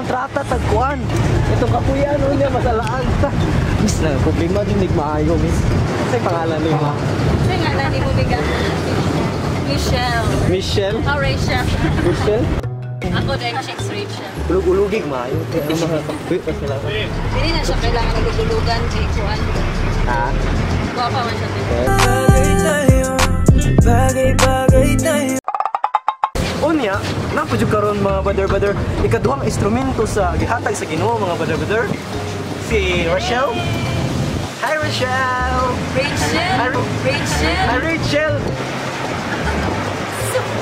Mangontrata tagkuan. Itong kapuyan niya masalaan ta. Miss na problema din nig maayo, miss. Say pangalan ni mo. Say ngalan ni mo biga. Michelle. Michelle. Oh, Rachel. Michelle. Ako din chicks Rachel. Ulug-ulugig maayo kay ang mga kapuy pa sila. Dili na siya kailangan nagugulugan kay kuan. Ha? Gwapa man siya. Bagay tayo, bagay-bagay tayo. Unya, napo jud karon mga brother-brother, ikaduhang instrumento sa gihatag sa Ginoo mga brother-brother. Si Rachel. Hi Rachel. Rachel. Hi, Rachel. Hi Rachel.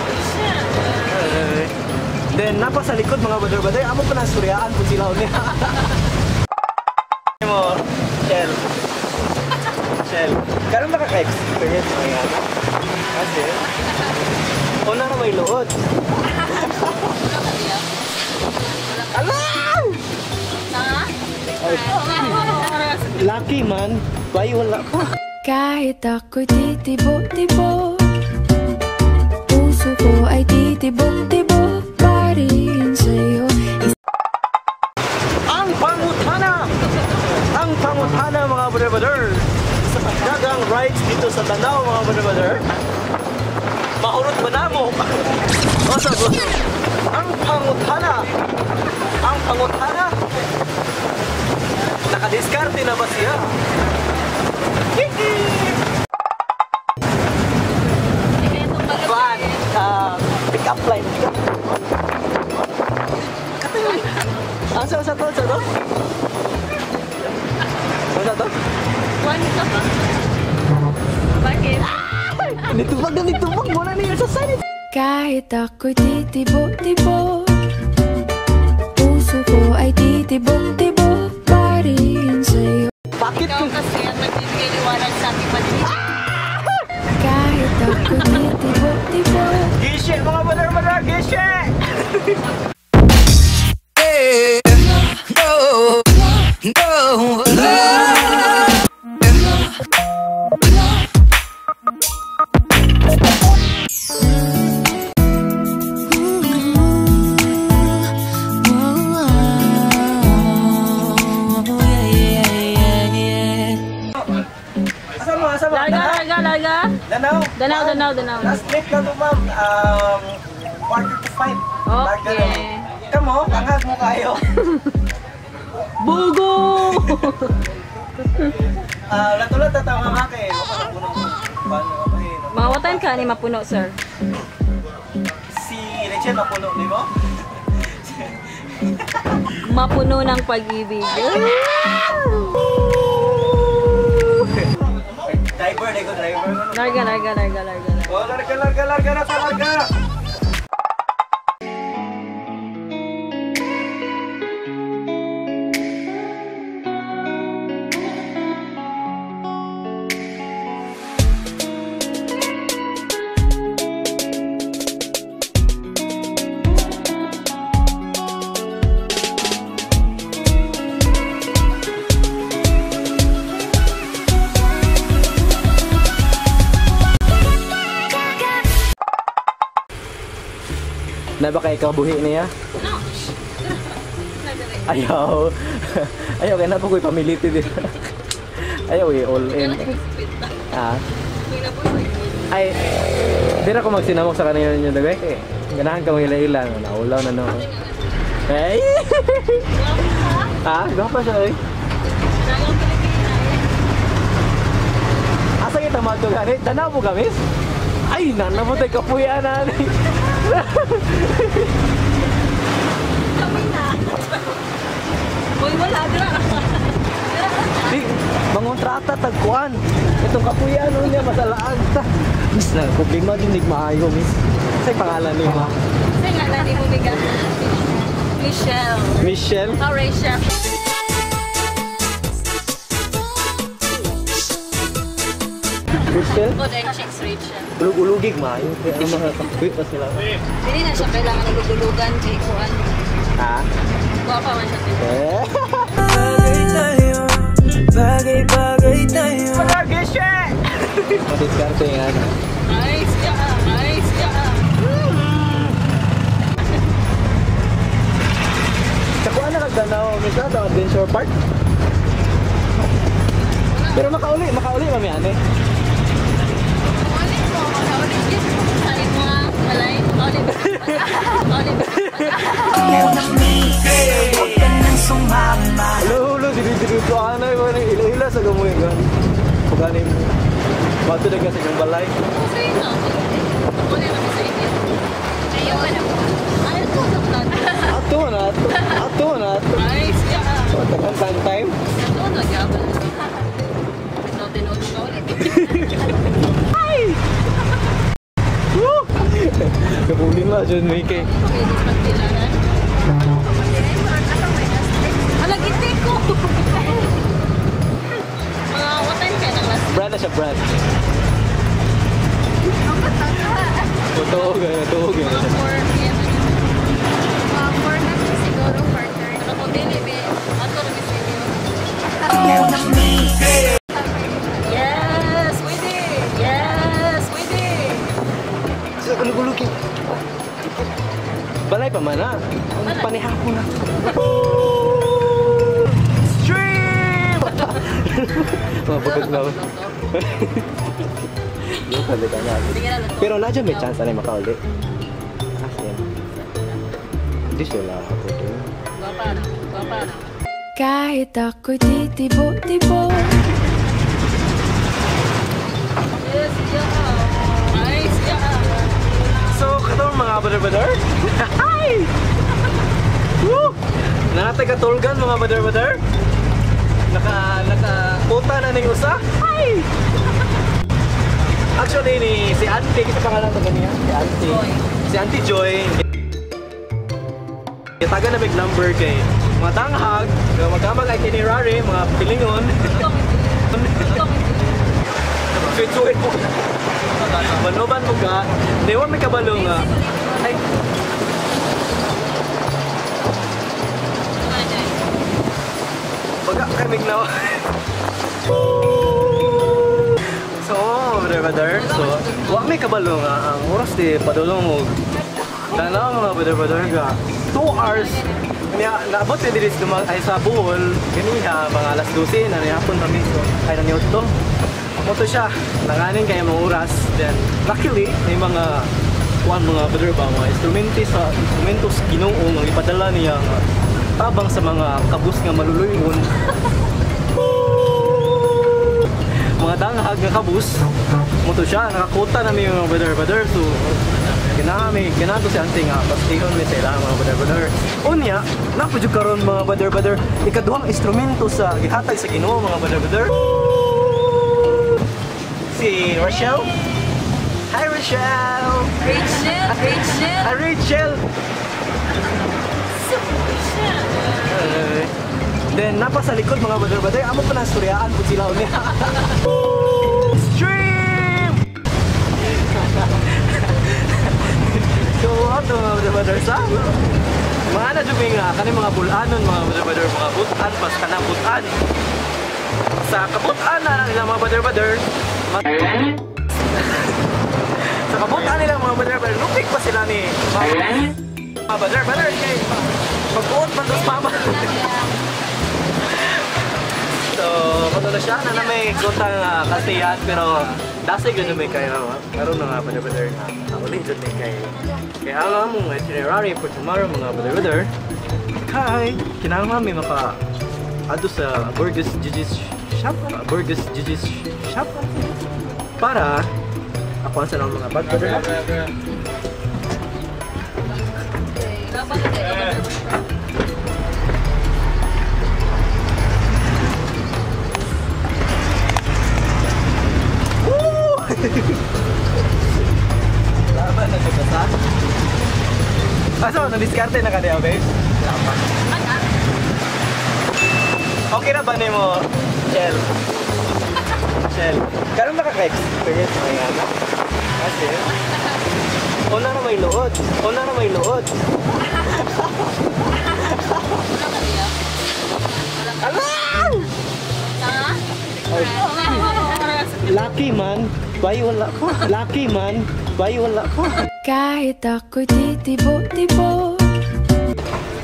Rachel. Then napa sa likod mga brother-brother, amo pa na suryaan po sila unya. Mo, Shell. Shell. Karon nakaka-experience mga ana. Kasi una na may luod. Ala! Lucky man, bay wala pa. Kahit ako'y titibok-tibok, puso ko ay titibok-tibok pa rin sa'yo. Ang pangutana! Ang pangutana mga brother-brother! Sa dagang rides dito sa Danao mga brother-brother. Mahurot ba na mo? O sagot. Ang pangutana! Ang pangutana! Nakadiskarte na ba siya? Kuan, pick up line. Katayo. Asa sa to? Sa to? Sa to? Kuan ka pa? Bakit? Nitubag na nitubag mo na niya sa side. Kahit ako'y titibok-tibok, puso ko ay titibok-tibok pa rin sa'yo. Bakit Ikaw kung kasi ang nagbibigay liwanag sa aking madilim. Kahit ako'y titibok-tibok. Gishe mga brother-brother, gishe! No, no. Asa mo, asa mo? Larga, larga, larga. Danao. Danao, danao, danao. Last trip na to, ma'am. 4:45. Larga na. Okay. Kamo, angag mo kayo. Bugo! Latulad na tama nga kay. Mga what time ka ni mapuno, sir? Si Rachel mapuno, di mo? Mapuno ng pag-ibig. Driver, di ko driver. Larga, larga, larga, larga. Oh, larga, larga, larga na, larga! Na ba kay kabuhi niya? No. Ayaw. Ayaw, kaya na po ko'y pamiliti din. Ayaw eh, all in. Ah. Ay, di na ko magsinamok sa kanila ninyo dagay. Eh, ganahan ka mga ila naulaw na no. Ay! Ah, gwapa siya eh. Asa kita madto gani? Danaw mo kami? Ay, nana mo tayo kapuya na. Kami na. Uy, wala. Dira. Di, mangontrata tagkuan. Itong kapuya no niya masalaan ta. Miss na, problema din nig maayo, miss. Say pangalan ni mo. Say ngalan ni mo biga. Michelle. Michelle. Oh, Rachel. Rachel? Ako din chicks Rachel. Ulug-ulugig maayo kay ang mga kapuy pa sila. Dili na siya kailangan nagugulugan kay kuan. Ha? Gwapa man siya. Eh. Bagay tayo, bagay-bagay tayo. Mga gishe! Madiskarte nga na. Nice ka. Nice ka. Sa to Adventure Park. Pero makauli mami ane. Makauli mo, makauli. Salit mo nga, malay. Makauli. Makauli. Huwag ka nang sumama. Hello, hello, dili-dili ko anay ko ni ila-ila sa gamoy gan. Pagani mo. Bato na ka sa inyong balay. Sa'yo na. Makauli kami sa inyo. Ayaw ka na po. Ayaw ko sa plano. Ato na, ato. Ato na, ato. Ay, siya. So, tagang time. Ato na, gabal. Ito, tinuod ka ulit. Ay! Woo! Kapulin mo, John Mickey. Pwede pagtilanan. Alagiti ko! Mga what time kaya ng last? Brand na siya, brand. Totoo, ganyan, totoo, ganyan. Mga 4 p.m. Mga 4 na po siguro, 4:30. Pero kung dili, be, ato na mi sa inyo. Yes! Pwede! Yes! Pwede! Sa gulugulugi. Balay pa man, ha? Panihapon na. Stream! Mapagod na ako. Yung sabi ka na. Pero na dyan may chance na makauli. As in. Hindi sila ako din. Gwapa na. Gwapa na. Kahit ako'y titibok-tibok. Yes, yeah. Ay, siya. So, katong mga badar-badar. Hi! Woo! Nanatay katulgan mga badar-badar. Naka puta na ning usa. Hi! Actually ni si Auntie, kasi pangalan to ganiya, si Auntie. Joy. Si Auntie Joy. Gitagan na big number kay mga tanghag, mga itinerary, mga pilingon. Suit-suit mo. Manuban mo ka. Di wa may kabalo nga. Ay, baga kay mignaw. So, brother, brother. So, wa may kabalo nga ang oras di padulong mo. Tanaw mga brother, brother ga. 2 hours. Niya naabot ni diri sa ay sa Bohol ganiha mga alas 12 na nihapon kami, so ay naniot to. Moto siya, langanin kay mga oras. Then luckily may mga kuan mga brother ba mga instrumento sa instrumentos Ginoo nga ipadala niya nga tabang sa mga kabus nga maluluyon. Mga danghag nga kabus. Moto siya, nakakuta na mi mga brother brother. So ganahan ko si auntie nga pastihon mi sa ilang mga brother brother. Unya, napudyo karon mga brother brother, ikaduhang instrumento sa gihatag sa Ginoo mga brother brother. Si Rochelle. Hi Rochelle. Rachel! Rachel! Ah, Rachel. Rachel! Then napa sa likod mga brother brother, amo pa na suryaan pud sila unya. Stream! So ato mga brother brother sa mga na jud nga kani mga bulanon mga brother brother, mga butan pas kanang butan. Sa kabutan na nila mga brother brother. Sa kabutan nila mga brother brother, lupik pa sila ni mga brother brother kay magbuot man dos mama. So, kato na siya na may kutang kasiyahan pero dasig yun may kayo. Karon na nga brother brother na uli jud may kay. Kaya ang among itinerary for tomorrow mga brother brother. Kay kinahanglan may maka adto sa Burgess Gigi's shop, Burgess Gigi's shop para akuan sa mga bag brother. Dapat na kayo. Woo! Laban na siya sa. Aso, na-diskarte na ka niya, babes? Wala pa. Okay na ba nimo, Shell? Shell. Karon ba ka ka-experience mga nga? Kasi, una na may luod. Una na may luod. Ala! Lucky man, why wala ko? Lucky man, why wala ko? Kahit ako'y titibok-tibok.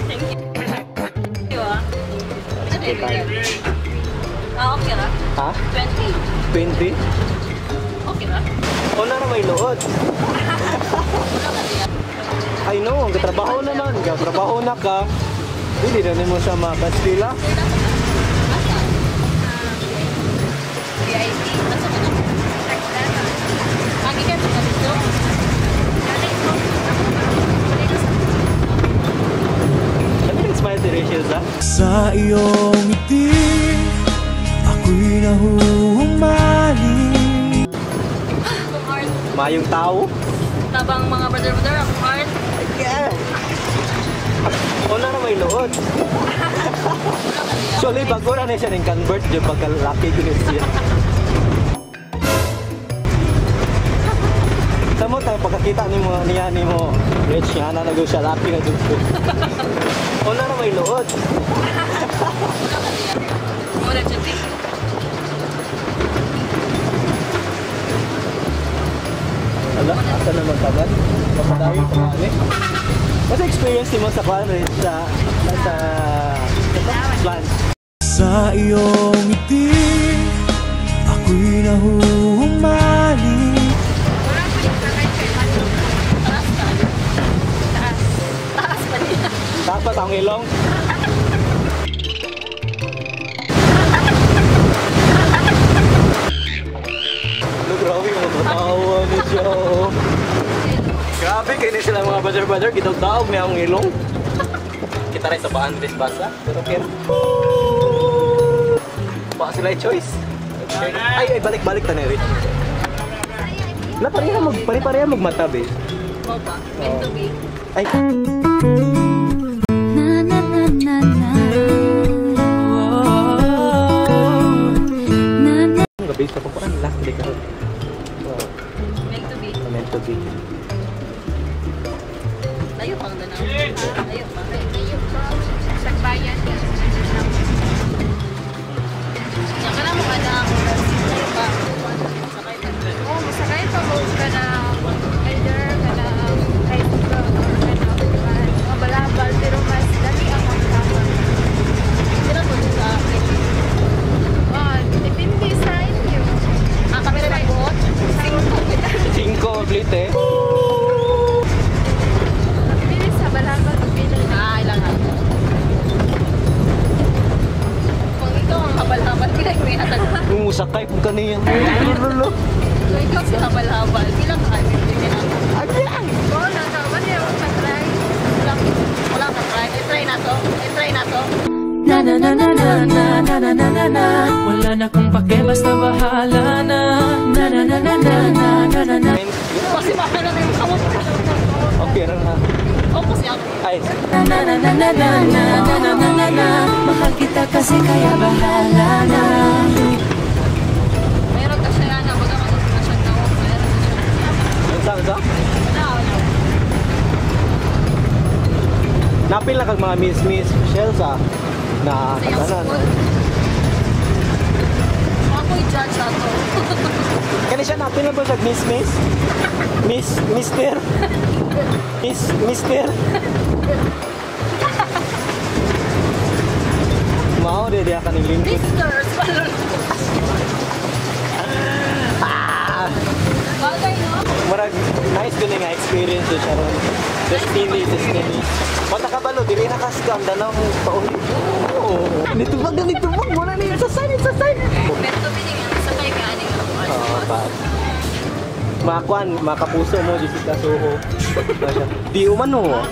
Thank you, ah. 25. Ah, okay ra? Ha? 20. 20? Okay ra? Una na may luod. I know, katrabaho na nun. Katrabaho na ka. Hindi na nimo siya makastila. Asa? VIP. Asa ka na? Agi ka sa dito? Ano yung smile si Rachel sa? Sa iyong ngiti, ako'y nahuhumaling. Akong heart. Mayong tao? Tabang mga brother-brother, akong heart. Yeah. Una na may luod. Actually, bago na siya ng convert yung pagkalaki ko siya. Sa mo tayo, pagkakita ni mo, niya ni mo, Rich, nga na nag siya, laki na dito. Una na may luod. Wala dyan, tissue. Ala, asa naman tagal? Papadayo pa kami. What's the experience ni mo sa kwan, Rich, sa Swan? Sa iyong ngiti, ako'y nahuhumaling. Taas ka. Taas. Taas pa niya. Dapat ang ilong. Ano, grabe mga katawa ni siya. Oh. Grabe kayo ni sila mga brother-brother. Kitog-taog niya ang ilong. Kita rin sa baan this basa. Pero okay na. Baka sila yung choice. Okay. Ay, ay, balik-balik ta na rin. Na, pareha mag, pare-pareha magmatabi. Mo ba? Meant to be. Ay, Na na na na na. Na na. ang gabi sa pagkuhan. Last day ka. Oh, Meant to be. meant to be. Layo pang danaw. Layo pa. Layo pa. Sa bayan. Saka na mo kada ang oras. Layo pa. Sakay pa. Oh, masakay pa mo ka na elder, ka na tricycle, or ka na mga balabal, pero mas dali ang magtama. Sila po sa akin. Ah, depende sa inyo. Ah, kami na nagbuot. Singko kita. Cinco, ulit eh. Depende sa balabal, depende na. Ah, ilang ako. Kung ikaw ang habal-habal, bilang may hatag. Umusakay kung kaniya. Lolo. Kung ikaw si habal-habal, bilang ka. Hindi na ako. Oh, nakawan niya ako pa-try. Wala, wala ka try. I-try na to. I-try na to. Na na na na na na na na na na na. Wala na kong pake basta bahala na. Na na na na na na na na na. Kasi makala na yung kamot. Okay ra na. Focus ako. Ay, Na na na na na na na na na na na. Mahal kita kasi kaya bahala na. Meron ka siya na baga mag siya na. Meron ka siya. unsa unsa? Wala, wala. Napil na kag mga miss miss shells ah. Na Sa iyong tanan. school. Ako'y judge ato. Kani siya napil na ba siya miss miss? Miss Mister Miss Mister. Mao de dia kaning lingkod. Mr. Swallow. Ah! Bagay, no? Murag nice din nga experience siya ron. Destiny, destiny. Mata ka balo, dili na ka scam danaw pauwi. Oo. Nitubag na nitubag mo na niyo sa sign, sa sign. Meant to be nga. Sakay ka aning ako. Oo, pa. Makuan, makapuso mo, Jessica Soho. Di umano.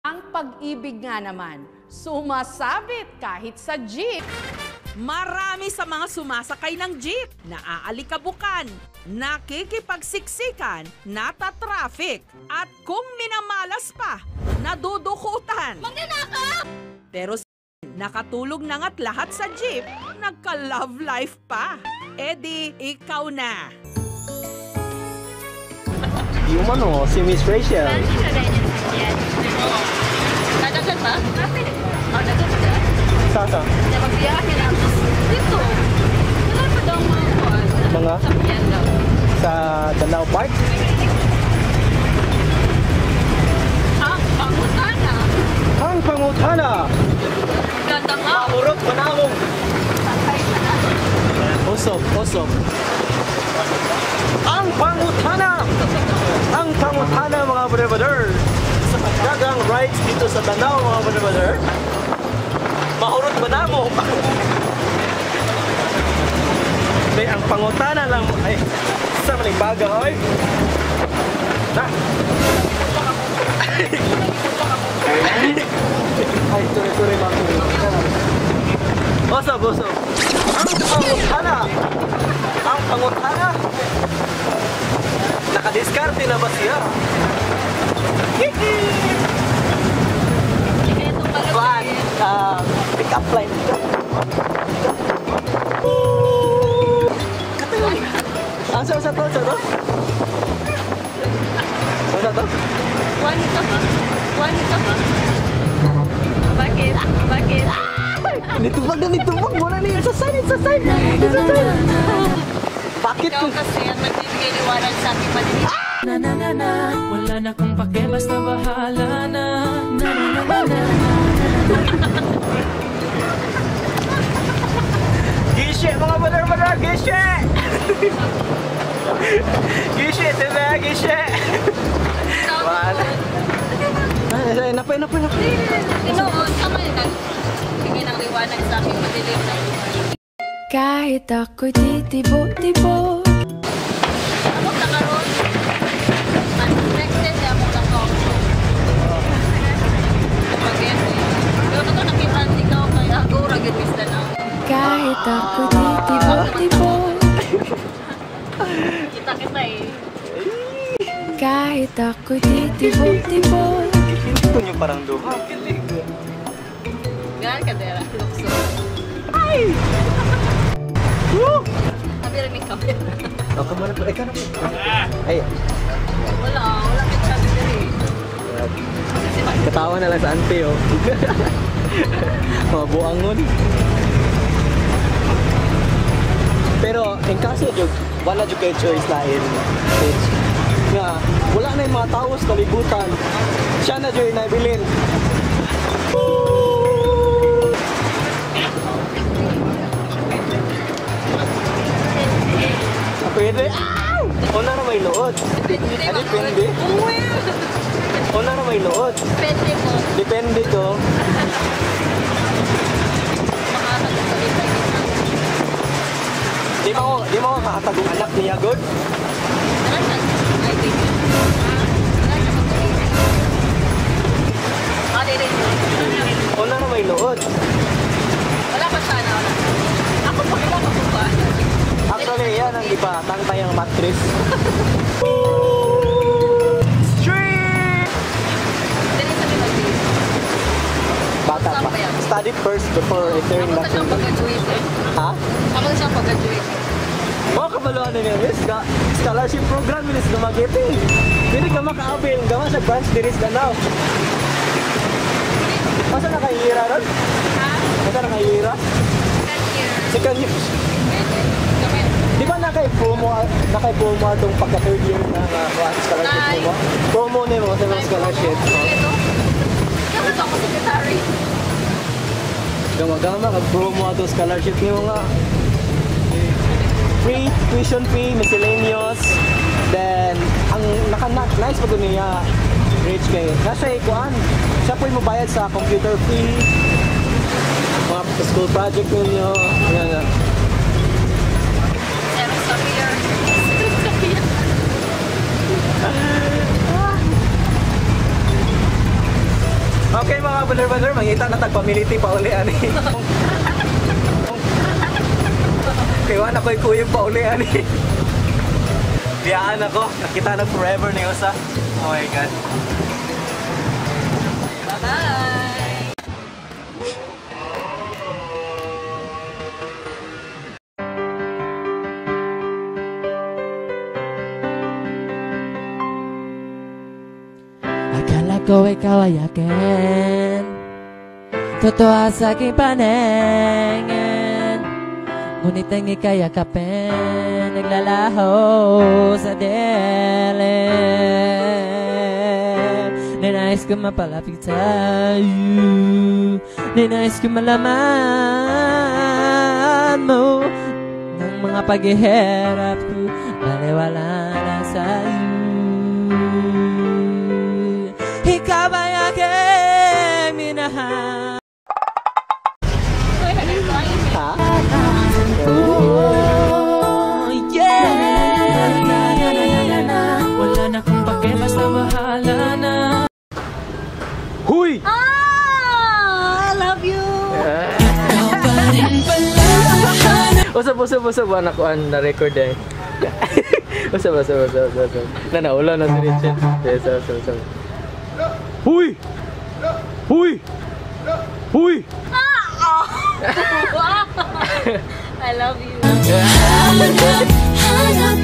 Ang pag-ibig nga naman, sumasabit kahit sa jeep. Marami sa mga sumasakay ng jeep, naaalikabukan, nakikipagsiksikan, natatraffic, at kung minamalas pa, nadudukutan. Pero nakatulog na nga't lahat sa jeep, nagka-love life pa. E di, ikaw na. Di umano, si Miss Rachel. Nadagan ba? Oh, dagan ba? Sasa, Napagbiyahe na ako. Dito. Wala pa daw mga kuwan. Mga? Sakyan daw. Sa Danao Park. Ah, pangutana. Ang pangutana! Ganda nga. Urot pa na! Awesome. Ang pangutana! Ang pangutana, mga brother! Dagang rides dito sa Danao, mga brother. Mahurot ba na mo? May ang pangutana lang ay sa maling baga oy. Na. Ay, sorry, sorry, ma'am. Usog, usog. Ang pangutana. Ang pangutana. Nakadiskarte na ba siya? One, pick up line. Ang sa to, sa to? Sa to? One ka pa? One ka pa? Bakit? Bakit? Nitubag na nitubag mo na niya. Sa sign, sa sign. Sa sign. Bakit Ikaw kasi ang magbibigay liwanag sa aking madilim. Na na na na. Wala na kong pake, basta bahala na. Na na na na na. Gishe, mga brother, gishe! Gishe, diba? Gishe! Wala. Ay, napay, napay, napay. Noon, sama yung nagbigay ng liwanag sa aking madilim na buhay. Kahit ako'y titibo-tibo. Ako sa karon, unexpected na akong lakaw. Spaghetti. Pero ito nakita ikaw kay ako, ragid miss na lang. Kahit ako'y titibo-tibo. Kita kita eh. Kahit ako'y titibo-tibo. Ito yung parang duha. Ganun ka dera. Lukso. Ay! Woo! Abi rin yung kape. Oh, come on. Ikaw na po. Ay. Wala. Wala kang chance diri. Katawa na lang sa ante, oh. Mga buangon. Pero, in kaso, jud, wala jud kay choice lain. Nga, wala na yung mga tao sa kalibutan. Siya na jud nabilin. Pwede. Una na may lood. Depende. Ah, depende. Una na may lood. Depende ko. Depende ko. Di mo ako kakatagong anak niya, good? Una na may lood. Wala pa siya na. Wala. Ako pa, wala pa po ba? Actually, yan ang iba. Tangtay ang mattress. Street! Bata pa. Study first before entering Ako sa siyang pag-graduate eh. Ha? Ako sa siyang pag-graduate. Mga kabaluan na niya, miss. Scholarship program, miss Dumaguete. Pwede ka maka-avail. Gawa sa branch diri sa Danao. Masa na kahira ron? Ha? Masa na kahira? Second year. Second year. Di ba nakay-promo atong pagka third year na scholarship mo? Promo na yung mga scholarship. Ikaw ako secretary. Gama-gama, kag-promo atong scholarship niyo nga. Free tuition fee, miscellaneous. Then, ang naka-nice pa niya, rich kay. Nasa ikuan, siya po'y mabayad sa computer fee, mga school project ninyo. Yan na. Okay mga baler-baler, mangita na tag-family pa uli ani. Kaya wala ko'y kuyog pa uli ani. Biyaan ako, nakita na forever ni Osa. Oh my God. Bye-bye! Akala ko ikaw ay akin, totoo sa aking paningin, ngunit ang ika'y yakapin, naglalaho sa dilim. Ninais ko mapalapit sa'yo, ninais ko malaman mo nang Mga paghihirap ko, balewala na sa'yo. Ikaw ay aking minahal. Ha? Oh, yeah. Na, na, na, na, na, na. Wala na akong pake, basta bahala na. Huy! Ah! I love you! Ikaw pa rin pala. Usap, usap, usap. Anak ko, na record eh. Usap, usap, usap, usap, usap. Na, naula na si Richard. Yes, usap, usap, usap. Huy! Huy! Huy! I love you. Hanap, hanap.